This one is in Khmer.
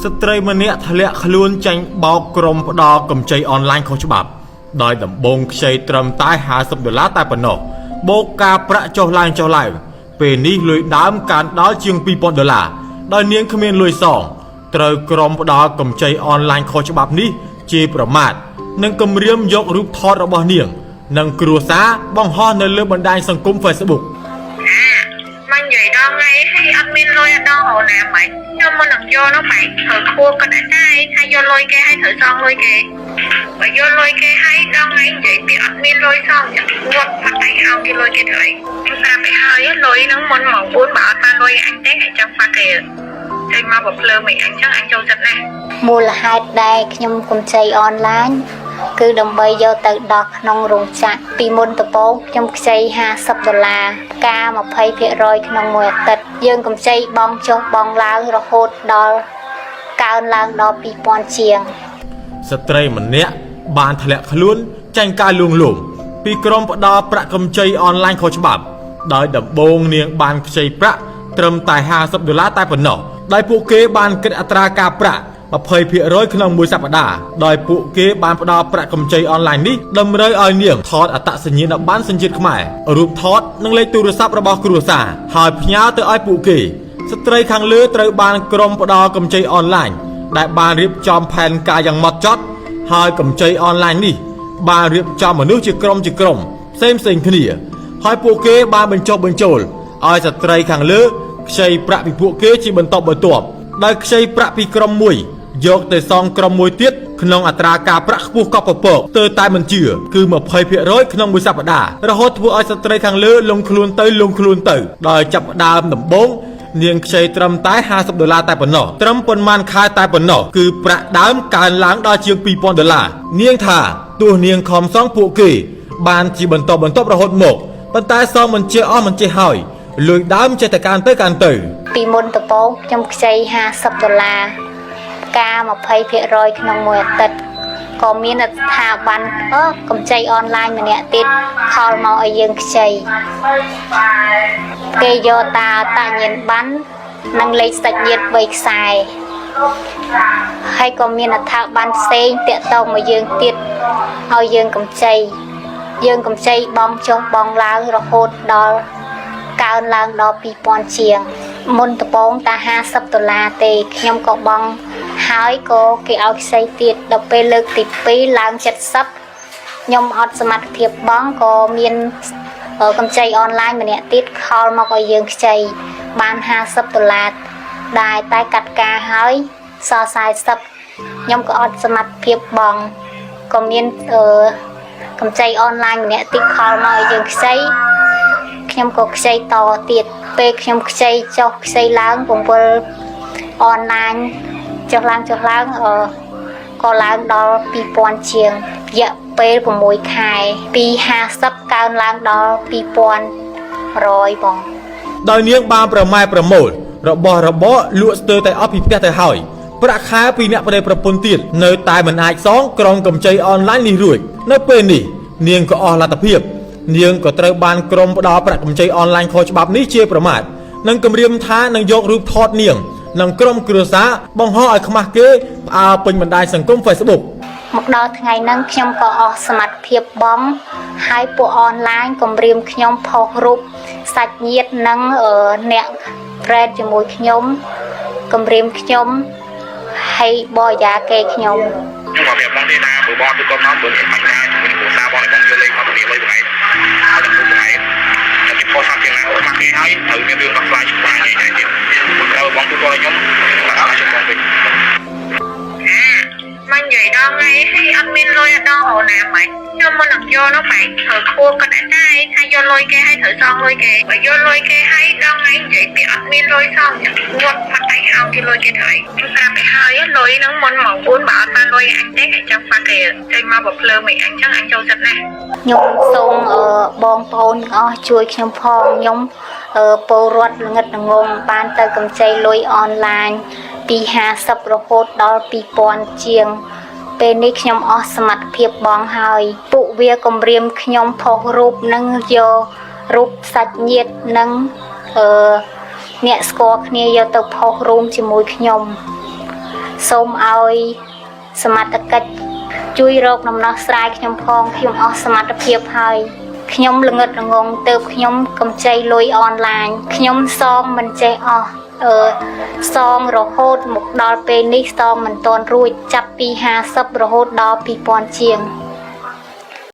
ស្ត្រីម្នាក់ធ្លាក់ខ្លួនចាញ់បោកក្រុមផ្ដល់កម្ចីអនឡាញខុសច្បាប់ដោយដំបងខ្ចីត្រឹមតែ50ដុល្លារតែប៉ុណ្ណោះបូកការប្រាក់ចុះឡើងចុះឡើងពេលនេះលុយដើមកើនដល់ជាង2000ដុល្លារដោយនាងគ្មានលុយសងត្រូវក្រុមផ្ដល់កម្ចីអនឡាញខុសច្បាប់នេះជាប្រមាថនិងគំរាមយករូបថតរបស់នាង និងគ្រួសារបង្ហោះនៅលើបណ្ដាញសង្គម Facebook។ អាមកនិយាយដល់ថ្ងៃហើយអត់មានលុយអត់ដល់រណាម៉េចខ្ញុំមិននឹងយកនោះម៉េចត្រូវខួរគាត់ដែរតែថាយកលុយគេឲ្យត្រូវសងលុយគេបើយកលុយគេឲ្យដល់ថ្ងៃនិយាយពីអត់មានលុយសងងាត់ផាត់ដៃហោគេលុយគេធ្វើអីខ្ញុំប្រាប់ឲ្យហើយលុយហ្នឹងមុនម៉ោង4បើអត់បានលុយអញទេឲ្យចាំហ្វាក់គេចេញមកបើភ្លើមិនអញចឹងអញចូលចិត្តណាស់។ មូលហេតុដែលខ្ញុំកម្ចីអនឡាញគឺដើម្បីយកទៅដោះក្នុងរោងចក្រពីមុនដំបូងខ្ញុំខ្ចី50ដុល្លារការ20%ក្នុងមួយអាទិត្យយើងកម្ចីបងចុះបងឡើងរហូតដល់កើនឡើងដល់2000ជាង។ ស្ត្រីម្នាក់បានធ្លាក់ខ្លួនចាញ់ការលួងលោមពីក្រុមផ្ដល់ប្រាក់កម្ចីអនឡាញខុសច្បាប់ដោយដំបូងនាងបានខ្ចីប្រាក់ត្រឹមតែ50ដុល្លារតែប៉ុណ្ណោះដោយពួកគេបានគិតអត្រាការប្រាក់20%ក្នុងមួយសប្តាហ៍ដោយពួកគេបានផ្ដល់ប្រាក់កម្ចីអនឡាញនេះតម្រូវឲ្យនាងថតអត្តសញ្ញាណប័ណ្ណសញ្ជាតិខ្មែររូបថតនិងលេខទូរស័ព្ទរបស់គ្រួសារហើយផ្ញើទៅឲ្យពួកគេស្ត្រីខាងលើត្រូវបានក្រុមផ្ដល់កម្ចីអនឡាញដែលបានរៀបចំផែនការយ៉ាងម៉ត់ចត់ហើយកម្ចីអនឡាញនេះបានរៀបចំមនុស្សជាក្រុមជាក្រុមផ្សេងផ្សេងៗគ្នាហើយពួកគេបានបញ្ចុះបញ្ចូលឲ្យស្ត្រីខាងលើខ្ចីប្រាក់ពីពួកគេជាបន្តបន្ទាប់ដោយខ្ចីប្រាក់ពីក្រុមមួយយកទៅសងក្រុមមួយទៀតក្នុងអត្រាការប្រាក់ខ្ពស់កប់ពពកទើតែមិនជឿគឺ20%ក្នុងមួយសប្តាហ៍រហូតធ្វើឲ្យស្ត្រីខាងលើលងខ្លួនទៅលងខ្លួនទៅដោយចាប់ផ្ដើមដំបូងនាងខ្ចីត្រឹមតែ50ដុល្លារតែប៉ុណ្ណោះត្រឹមប៉ុន្មានខែតែប៉ុណ្ណោះគឺប្រាក់ដើមកើនឡើងដល់ជាង2000ដុល្លារនាងថាទោះនាងខំសងពួកគេបានជាបន្តបន្ទាប់រហូតមកប៉ុន្តែសងមិនជាអស់មិនចេះហើយលុយដើមចេះតែកើនទៅកើនទៅ។ ពីមុនដំបូងខ្ញុំខ្ចី50ដុល្លារការ20%ក្នុងមួយអាទិត្យក៏មានស្ថាប័នអឺកម្ចីអនឡាញម្នាក់ទៀត call មកឲ្យយើងខ្ចីគេយកតាអត្តញ្ញាណប័ណ្ណនិងលេខសាច់ញាតិ3ខ្សែហើយក៏មានអដ្ឋប័ណ្ណផ្សេងតាក់ទងមកយើងទៀតឲ្យយើងកម្ចីយើងកម្ចីបងចុះបងឡើងរហូតដល់ កើនឡើងដល់2000ជាង មុនដំបូងតែ50ដុល្លារទេខ្ញុំក៏បង់ហើយក៏គេឲ្យខ្ចីទៀតដល់ពេលលើកទី2ឡើង70ខ្ញុំអត់សមត្ថភាពបង់ក៏មានកម្ចីអនឡាញម្នាក់ទៀត call មកឲ្យយើងខ្ចីបាន50ដុល្លារដែរតែកាត់ការហើយសល់40ខ្ញុំក៏អត់សមត្ថភាពបង់ក៏មានអឺកម្ចីអនឡាញម្នាក់ទៀត call មកឲ្យយើងខ្ចី ខ្ញុំក៏ខ្ចីតទៀតពេលខ្ញុំខ្ចីចុះខ្ចីឡើងពង្វិលអនឡាញចុះឡើងចុះឡើងអឺក៏ឡើងដល់2000ជាងរយៈពេល6ខែពី50កើនឡើងដល់2100បង។ ដោយនាងបានប្រម៉ែប្រមូលរបស់របរលក់ស្ទើរតែអស់ពីផ្ទះទៅហើយប្រាក់ខែពីអ្នកប្តីប្រពន្ធទៀតនៅតែមិនអាចសងក្រុមកម្ចីអនឡាញនេះរួចនៅពេលនេះនាងក៏អស់លទ្ធភាពនាងក៏ត្រូវបានក្រុមផ្ដល់ប្រាក់កម្ចីអនឡាញខុសច្បាប់នេះជាប្រមាថនិងគំរាមថានឹងយករូបថតនាងនិងក្រុមគ្រួសារបង្ហោះឲ្យខ្មាស់គេផ្អើលពេញបណ្ដាញសង្គម Facebook។ មកដល់ថ្ងៃហ្នឹងខ្ញុំក៏អស់សមត្ថភាពបង់ហើយពួកអនឡាញគំរាមខ្ញុំផុសរូបសាច់ញាតិនិងអឺអ្នកប្រែតជាមួយខ្ញុំគំរាមខ្ញុំហើយបរិយាគេខ្ញុំ។ ខ្ញុំក៏ប្រាប់បងទេថាបើបងទៅគាត់មកបើមានបញ្ហាជាមួយនឹងគ្រួសារបងឲ្យបងយកលេខមកធានាលុយបងឯងហើយដល់បងឯងតែគេផុសសាប់ជាងណាខ្មាស់គេហើយត្រូវមានរឿងដោះស្រាយច្បាស់និយាយតែទៀតព្រោះត្រូវបងទូទាត់ឲ្យខ្ញុំខ្ញុំដាក់ស្រាយជូនបងវិញ។ អាមកនិយាយដល់ថ្ងៃហើយអត់មានលុយអត់ដល់រណាម៉េចខ្ញុំមិននឹងយកនោះម៉េចត្រូវខួរគាត់ដែរតែថាយកលុយគេឲ្យត្រូវសងលុយគេបើយកលុយគេឲ្យដល់ថ្ងៃនិយាយពីអត់មានលុយសងងាត់ផាត់ដៃហោគេលុយគេធ្វើអីខ្ញុំប្រាប់ឲ្យហើយលុយហ្នឹងមុនម៉ោង4បើអត់បានលុយអញទេឲ្យចាំហ្វាក់គេចេញមកបើភ្លើមិនអញចឹងអញចូលចិត្តណាស់។ ខ្ញុំសូមអឺបងប្អូនទាំងអស់ជួយខ្ញុំផងខ្ញុំអឺពលរដ្ឋល្ងិតល្ងងបានទៅកម្ចីលុយអនឡាញពី50រហូតដល់2000ជាង ពេលនេះខ្ញុំអស់សមត្ថភាពបង់ហើយពួកវាគំរាមខ្ញុំផុសរូបនិងយករូបសាច់ញាតិនិងអឺអ្នកស្គាល់គ្នាយកទៅផុសរួមជាមួយខ្ញុំ។ សូមឲ្យសមត្ថកិច្ចជួយរកដំណោះស្រាយខ្ញុំផងខ្ញុំអស់សមត្ថភាពហើយខ្ញុំល្ងឹតល្ងងទៅខ្ញុំកម្ចីលុយអនឡាញខ្ញុំសងមិនចេះអស់អឺសងរហូតមកដល់ពេលនេះសងមិនទាន់រួចចាប់ពី50រហូតដល់2000ជាង។